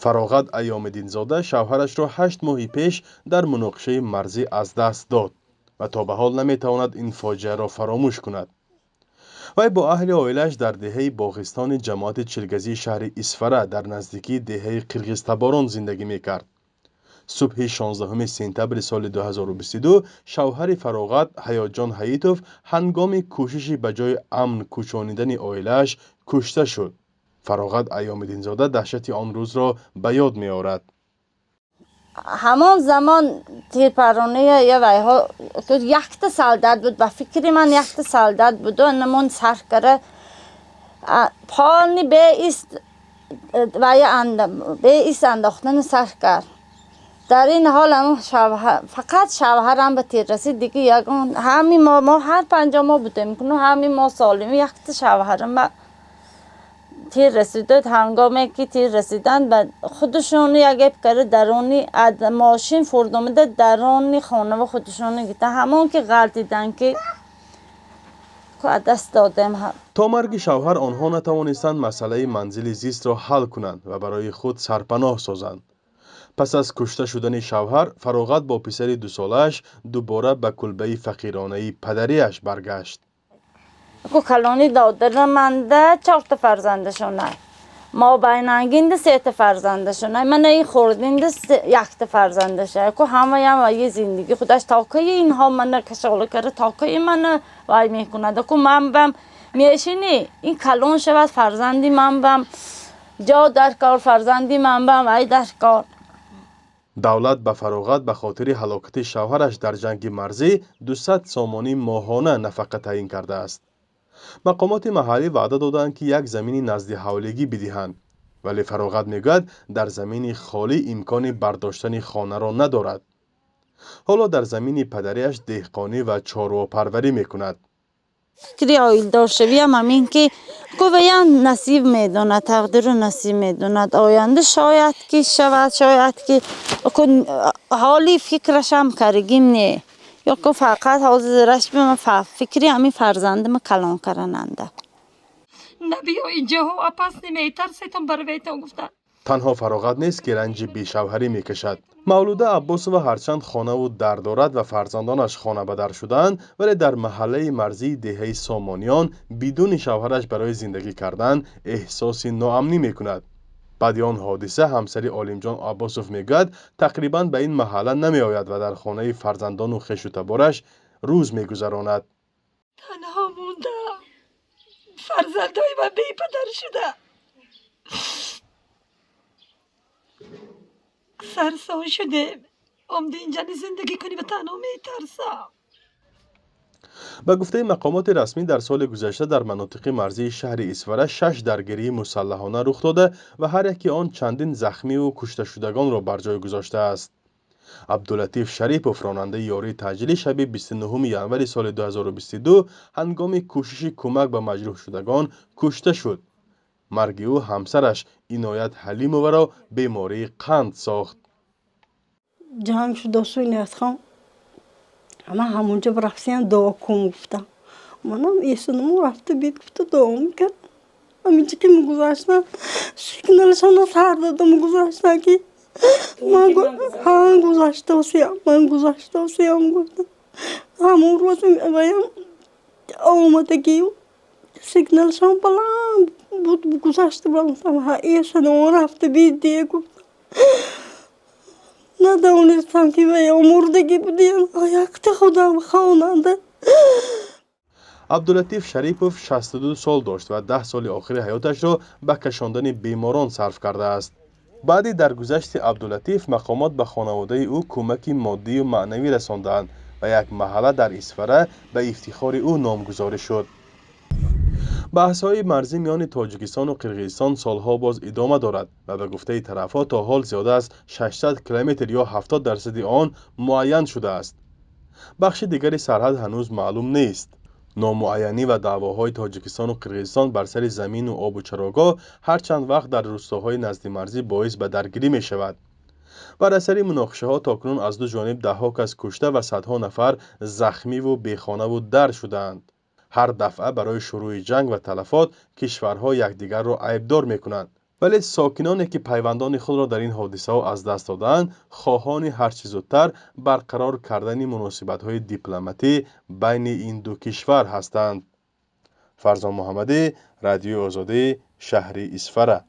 Фароғат Айомиддинзода шавҳарашро 8 моҳи пеш дар муноқишаи марзӣ аз даст дод ва то ба ҳол наметавонад ин фоҷиаро фаромӯш кунад. Вай бо аҳли оилааш дар деҳаи Боғистони ҷамоати Чилгазии шаҳри Исфара, дар наздикии деҳаи қирғизтаборон зиндагӣ мекард. Субҳи 16 сентябри соли 2022 шавҳари Фароғат, Ҳаётҷон Ҳаитов, ҳангоми кӯшиши ба ҷои амн кӯчонидани оилааш кушта шуд. Фароғат Айомиддинзода даҳшати он рӯзро ба ёд меорад. Ҳамон замон тирпаронии вайҳо, якта солдат буд, ба фикри ман, якта солдат буду намон сар кара полный беист вай беист андохтани сар кард. Дар ин ҳол фақат шавҳарам ба тир расид, диги ягон ҳами мо ҳар панҷо мо будем, куну ҳами мо солим, якта шавҳарам ба тир расиду. Ҳангоме ки тир расиданд, ба худашону як геп кара даруни мошин фурдомида, даруни хонава худашону гирифта, ҳамон ки ғалтиданд, ки аз даст додем. То марги шавҳар онҳо натавонистанд масъалаи манзили зистро ҳал кунанд ва барои худ сарпаноҳ созанд. Пас аз кушта шудани шавҳар, Фароғат бо писари дусолааш дубора ба кулбаи фақиронаи падариаш баргашт. Ку калони додараманда чорта фарзандашонай, мобайнангинда сета фарзандашонай, мана ин хурдинда якта фарзандашай. Ку ҳамаям ваи зиндагӣ худаш, то каи инҳо мана кашола кара, то каи мана вай мекунад. Ку ман бам мешинӣ, ин калон шавад, фарзанди ман бам ҷо дар кор, фарзанди ман бам вай дар кор. Давлат ба Фароғат ба хотири ҳалокати шавҳараш дар ҷанги марзӣ 200 сомонӣ моҳона нафақа таъин кардааст. Мақомоти маҳаллӣ ваъда додаанд, ки як замини наздиҳавлигӣ бидиҳанд, вале Фароғат мегӯяд, дар замини холӣ имкони бардоштани хонаро надорад. Ҳоло дар замини падариаш деҳқонӣ ва чорвопарварӣ мекунад. Фикри оиладоршавиам ҳамин ки гӯянд, насиб медонад, тақдиру насиб медонад. Оянда шояд ки шавад, шояд ки ҳоли фикрашам каригим не, ё ку фақат ҳозираш фикри ҳамин фарзандама калон карананда. Набиё, инҷоҳо опасный, метарсетон, барветон гуфтанд. Танҳо Фароғат нест, ки ранҷи бешавҳарӣ мекашад. Мавлуда Аббосова ҳарчанд хонаву дар дорад ва фарзандонаш хонабадар шудаанд, вале дар маҳаллаи марзии деҳаи Сомониён бидуни шавҳараш барои зиндагӣ кардан эҳсоси ноамнӣ мекунад. Баъди он ҳодиса ҳамсари Олимҷон Аббосов мегӯяд, тақрибан ба ин маҳалла намеояд ва дар хонаи фарзандону хешу табораш рӯз мегузаронад. Танҳо мондам, фарзандои ман бепадар шуда, сарсон шудем. Омди инҷани зиндагӣ кунӣ ва танҳо метарсам. Ба гуфтаи мақомоти расмӣ, дар соли гузашта дар манотиқи марзии шаҳри Исфара шаш даргирии мусаллаҳона рух дода ва ҳар яки он чандин захмиву кушташудагонро бар ҷой гузоштааст. Абдулатиф Шарипов, ронандаи ёрии таъҷилӣ, шаби 29 январи соли 2022 ҳангоми кӯшиши кӯмак ба маҷрӯҳшудагон кушта шуд. Марги ӯ ҳамсараш Иноят Ҳалимоваро бемории қанд сохт. Ҷанг шудосу Иноятхон, ман ҳамонҷо рафтиям, дуо кун гуфтам. Манам эсунуму рафта бит гуфта, дуо мекард. Ҳаминҷо ки мегузаштам, сигналшона сар дода мегузаштам, ки ман ҳа гузаштаосиям, ман гузаштаосиям гуфтам. Ҳамон рӯз ваям омадагию сигналшон баланд буд, гузашта будам. Гуфтам, ҳа эсунумо рафта бит дия гуфтам. Надонистам, ки вая мурдагӣ будиям, якта худам хонанда. Абдулатиф Шарипов 62 сол дошт ва 10 соли охири ҳаёташро ба кашондани беморон сарф кардааст. Баъди даргузашти Абдулатиф мақомот ба хонаводаи ӯ кӯмаки моддию маънавӣ расондаанд ва як маҳалла дар Исфара ба ифтихори ӯ номгузорӣ шуд. Баҳсҳои марзӣ миёни Тоҷикистону Қирғизистон солҳо боз идома дорад ва ба гуфтаи тарафҳо то ҳол зиёда аз 600 километр ё 70 дарсади он муайян шудааст. Бахши дигари сарҳад ҳанӯз маълум нест. Номуайянӣ ва даъвоҳои Тоҷикистону Қирғизистон бар сари замину обу чарогоҳ ҳар чанд вақт дар рӯстоҳои наздимарзӣ боис ба даргирӣ мешавад. Бар асари муноқишаҳо то кунун аз ду ҷониб даҳҳо кас кушта ва садҳо нафар захмиву бехонаву дар шудаанд. Ҳар дафъа барои шурӯи ҷанг ва талафот кишварҳо якдигарро айбдор мекунанд. Вале сокиноне, ки пайвандони худро дар ин ҳодисаҳо аз даст додаанд, хоҳони ҳарчи зудтар барқарор кардани муносибатҳои дипломатӣ байни ин ду кишвар ҳастанд. Фарзон Муҳаммадӣ, Радиои Озодӣ, шаҳри Исфара.